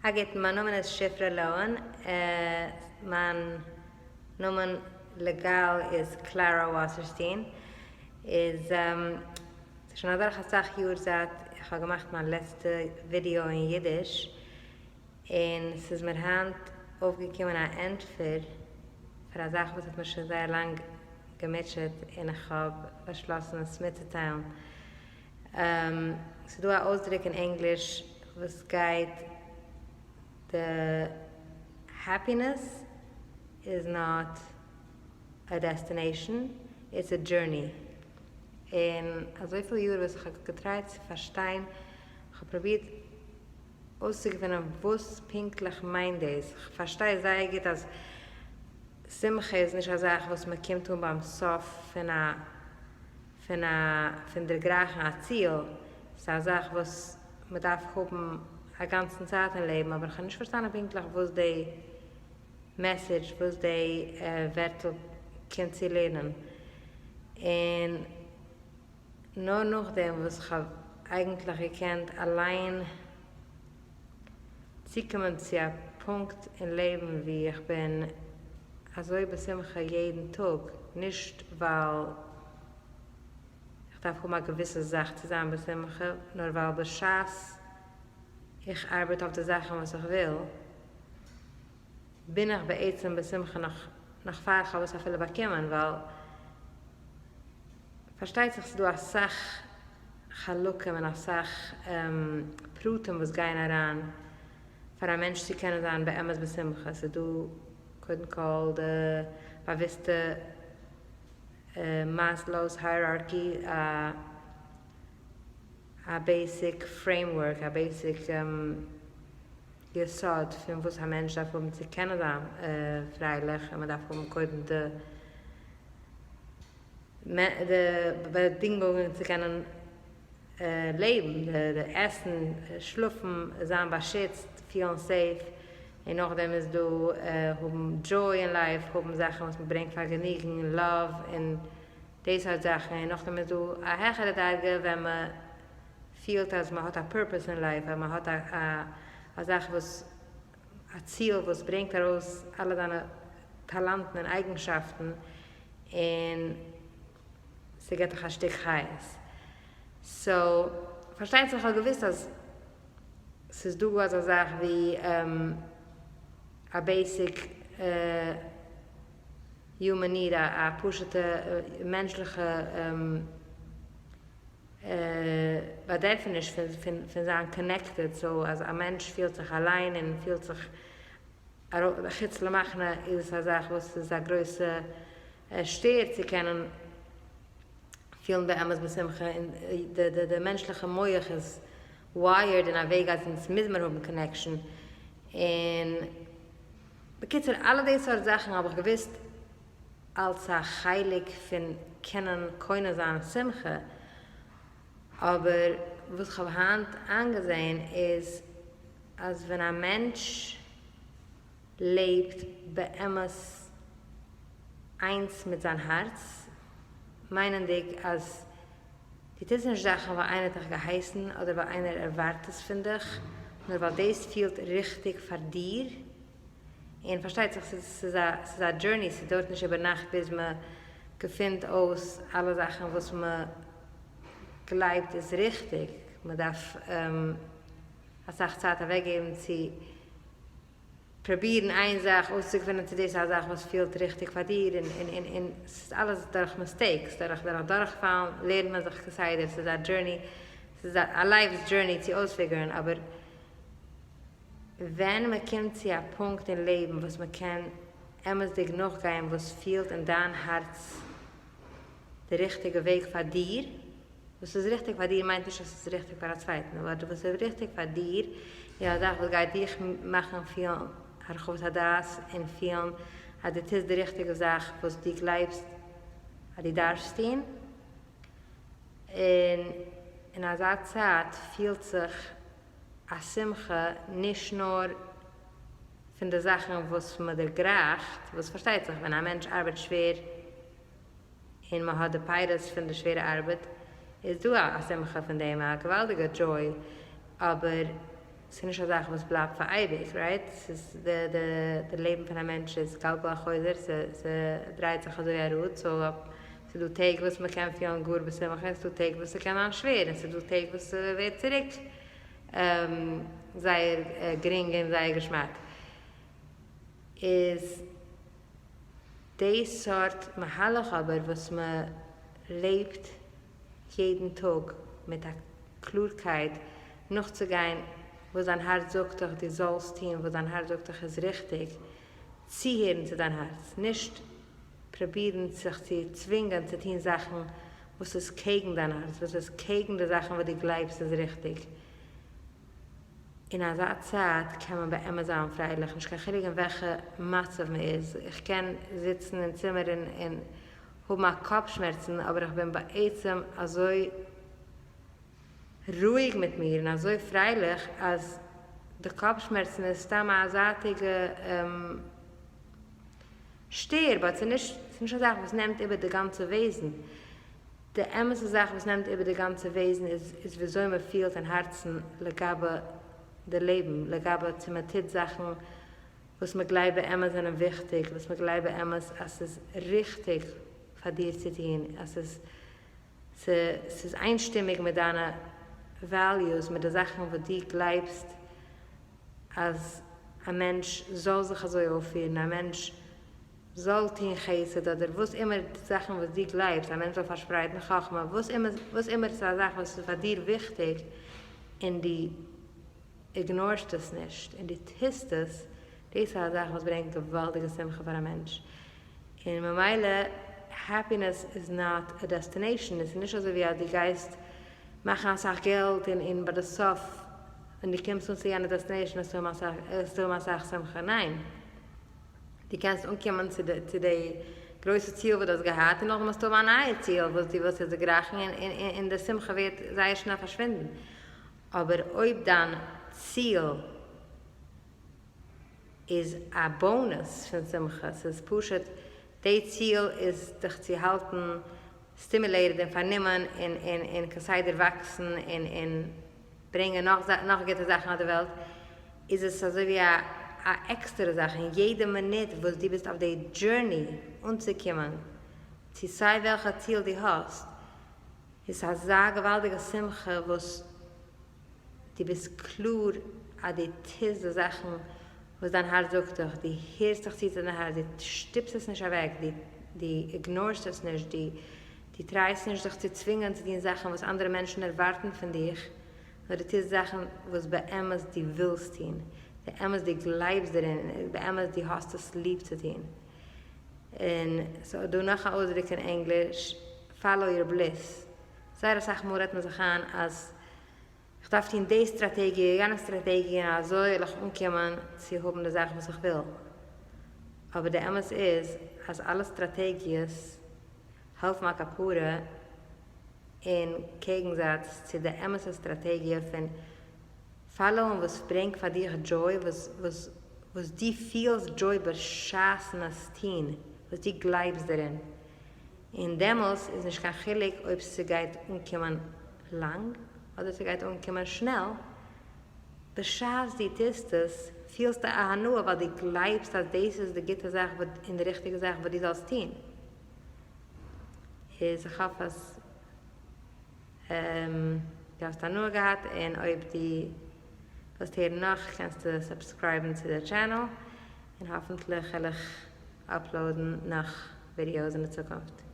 א גוטן, מיין נאמען איז שפרה לאהן, מיין נאמען לעגאל איז קלארא וואסערסטין, איז ס'איז שוין אדורך אסאך יאר זייט איך האב געמאכט מיין לעצטע ווידיאו אין אידיש, און ס'איז מיר היינט אויפגעקומען א ענטפער פאר א זאך וואס האט מיר שוין זייער לאנג געמוטשעט און איך האב באשלאסן עס מיטצוטיילן. ס'איז דא א אויסדרוק אין ענגליש וואס גייט די happiness is not a destination, it's a journey. און אזויפיל יאר וואס איך האב געטרייט צו פארשטיין, איך האב פרובירט אויסצוגעפינען וואס פונקטליך מיינט דאס, איך פארשטיי זייער גוט אז שמחה איז נישט א זאך וואס מען קומט אן ביים סוף פון א פון א פון דערגרייכן א ציל, ס'איז א זאך וואס מען דארף האבן א גאנצן צייט אין לעבן, אבער איך האב נישט פארשטאנען פונקטליך וואס די message, וואס די ווערטל קומט צו לערנען, און נאר נאכדעם וואס איך האב אייגנטליך געקענט אליין צוקומען צו א פונקט אין לעבן וואו איך בין אזוי בשמחה יעדן טאג, נישט ווייל איך דארף האבן א געוויסע זאך צו זיין בשמחה, נאר ווייל בשעת איך ארבעט אויף די זאכן וואס איך וויל, בין איך בעצם בשמחה נאך נאך פאר איך האב עס אפילו באקומען, ווייל פארשטייט זיך ס'איז דא אסאך חלקים און אסאך פרטים וואס גייען אריין פאר א מענטש צו קענען זיין באמת בשמחה, ס'איז דא קודם כל די באוויסטע Maslow's hierarchy, א basic framework, א basic יסוד פון וואס א מענטש דארף האבן צו קענען זיין פרייליך, און מען דארף האבן קודם די באדינגונגען צו קענען לעבן, די עסן, שלאפן, זיין באשיצט, פילן safe, און נאכדעם איז דא האבן joy אין life, האבן זאכן וואס מ'ברענגט פארגעניגן, love, און די סארט זאכן, און נאכדעם איז דא א העכערע דרגה ווען מ'פילט אז מ'האט א purpose אין life, אז מ'האט א זאך וואס, א ציל וואס ברענגט ארויס אלע דיינע טאלאנטן און אייגנשאפטן, און ס'געט דיך א שטיק חיות. so, פארשטייט זיך כ'האב געוואוסט אז ס'איז דא אזא זאך ווי א basic human need, א פשוט'ע מענטשליכע באדערפעניש פון זיין connected, so אז א מענטש פילט זיך אליין און פילט זיך חוץ למחנה איז עס א זאך וואס איז א גרויסע שטער צו קענען פילן באמת בשמחה, און די מענטשליכע מח איז wired אין א וועג אז אונז מוז מיר האבן connection, און בקיצור אלע די סארט זאכן האב איך געוואוסט אלס א חלק פון קענען קונה זיין שמחה, אבער וואס כ'האב היינט איינגעזען איז אז ווען א מענטש לעבט באמת איינס מיט זיין הארץ, מיינענדיג אז דו טוסט נישט זאכן ווייל איינער האט דיך געהייסן אדער ווייל איינער ערווארט עס פון דיך, נאר ווייל דאס פילט ריכטיג פאר דיר, און פארשטייט זיך ס'איז א journey, ס'דויערט נישט איבערנאכט ביז מ'געפינט אויס אלע זאכן וואס מ'גלייבט איז ריכטיג, מ'דארף אסאך צייט אוועקגעבן צו פרובירן איין זאך אויסצוגעפינען צו דאס איז א זאך וואס פילט ריכטיג פאר דיר, און און און ס'איז אלעס דורך mistakes, דורך דורך דורכפאלן לערנט מען זיך כסדר, ס'איז א journey, ס'איז א life's journey צו אויספיגערן, אבער ווען מ'קומט צו א פונקט אין לעבן וואס מ'קען אמת'דיג נאכגיין וואס פילט אין דיין הארץ די ריכטיגע וועג פאר דיר, וואס איז ריכטיג פאר דיר מיינט נישט אז ס'איז ריכטיג פאר א צווייטן, אבער וואס איז ריכטיג פאר דיר איז א זאך וואס גייט דיך מאכן פילן הרחבת הדעת און פילן אז דו טוסט די ריכטיגע זאך וואס דו גלייבסט אז דו דארפסט טון, און אין אזא צייט פילט זיך א שמחה נישט נאר פון די זאכן וואס מ'דערגרייכט, וואס פארשטייט זיך ווען א מענטש ארבעט שווער און מען האט די פירות פון די שווערע ארבעט, איז דא א שמחה פון דעם, א געוואלדיגע joy, אבער. ס'איז נישט א זאך וואס בלייבט פאר אייביג, right? ס'איז די די די לעבן פון א מענטש איז גלגל החוזר, ס'דרייט זיך אזוי ווי א ראד, so ס'איז דא טעג וואס מ'קען פילן גאר בשמחה, און ס'איז דא טעג וואס ס'קען זיין שווער, און ס'איז דא טעג וואס ס'ווערט צוריק זייער גרינג און זייער געשמאק. איז די סארט מהלך אבער וואס מ'לעבט יעדן טאג מיט א קלארקייט נאכצוגיין וואס דיין הארץ זאגט דיך דו זאלסט טון, וואס דיין הארץ זאגט דיך איז ריכטיג, צוהערן צו דיין הארץ, נישט פרובירן זיך צו צווינגען צו טון זאכן וואס איז קעגן דיין הארץ, וואס איז קעגן די זאכן וואס דו גלייבסט איז ריכטיג. אין אזא צייט קען מען באמת זיין פרייליך, נישט קיין חילוק אין וועלכע מצב מען איז, איך קען זיצן אין צימער און האבן א קאפ שמערצן אבער איך בין בעצם אזוי רואיג מיט מיר און אזוי פרייליך אז די קאפ שמערצן איז סתם א זייטיגע שטער, but ס'איז נישט א זאך וואס נעמט איבער די גאנצע וועזן. די אמת'ע זאך וואס נעמט איבער די גאנצע וועזן איז וויאזוי מען פילט אין הארצן לגבי די לעבן, לגבי צו מען טוט זאכן וואס מען גלייבט באמת זענען וויכטיג, וואס מען גלייבט באמת אז ס'איז ריכטיג פאר דיר צו טון, אז ס'איז איינשטימיג מיט דיינע values, מיט די זאכן וואס דו גלייבסט אז א מענטש זאל זיך אזוי אויפפירן, א מענטש זאל טון חסד אדער וואס אימער די זאכן וואס דו גלייבסט, א מענטש זאל פארשפרייטן חכמה, וואס אימער וואס אימער ס'איז א זאך וואס איז פאר דיר וויכטיג און דו איגנארסט עס נישט און דו טוסט עס, דאס איז א זאך וואס ברענגט געוואלדיגע שמחה פאר א מענטש. און ממילא happiness is not a destination, עס איז נישט אזוי ווי אז דו גייסט מאכן אסאך געלט און און ביי די סוף ווען דו קומסט אן צו יענע destination וועסטו האבן אסאך שמחה, ניין! דו קענסט אנקומען צו די צו די גרויסע ציל וואס דו האסט געהאט און נאכדעם האסטו האבן א נייע ציל וואס דו ווילסט יעצט דערגרייכן און און און די שמחה ווערט זייער שנעל פארשווינדן. אבער אויב דיין ציל איז א bonus פון שמחה, ס'איז פשוט די ציל איז דיך צו האלטן stimulated און פארנומען און און און כסדר וואקסן און און ברענגען נאך נאך גוטע זאכן אויף די וועלט, איז עס אזוי ווי א א עקסטערע זאך, און יעדע מינוט וואס דו ביסט אויף די journey אנצוקומען צו סיי וועלכע ציל דו האסט, איז אזא געוואלדיגע שמחה וואס דו ביסט קלאר אז דו טוסט די זאכן וואס דיין הארץ זאגט דיך, דו הערסט דיך צו צו דיין הארץ, דו שטופסט עס נישט אוועק, דו איגנארסט עס נישט, דו טרייסט נישט זיך צו צווינגען צו טון זאכן וואס אנדערע מענטשן ערווארטן פון דיך, נאר דו טוסט זאכן וואס באמת דו ווילסט טון, באמת דו גלייבסט דערין, באמת דו האסט עס ליב צו טון. און ס'איז דא נאך א אויסדרוק אין ענגליש, follow your bliss. זייער אסאך מאל רעדט מען זיך איין אז איך דארף טון די סטראטעגיע, יענע סטראטעגיע, און אזוי וועל איך אנקומען צו האבן די זאך וואס איך וויל. אבער די אמת איז אז אלע סטראטעגיעס העלפן א כפרה אין קעגנזאץ צו די אמת'ע סטראטעגיע פון פאלאוען וואס ברענגט פאר דיך joy, וואס וואס וואס דו פילסט joy בשעת'ן עס טון, וואס דו גלייבסט דערין. און דעמאלס איז נישט קיין חילוק אויב ס'גייט אנקומען לאנג אדער ס'גייט אנקומען שנעל, בשעת דו טוסט עס פילסטו א הנאה ווייל דו גלייבסט אז דאס איז די גוטע זאך און די ריכטיגע זאך וואס דו זאלסט טון. איז איך האף אז דו האסט הנאה געהאט און אויב דו ווילסט הערן נאך קענסטו סובסקרייבן צו די channel און האפנטליך וועל איך upload ן נאך ווידיאוס אין די צוקונפט.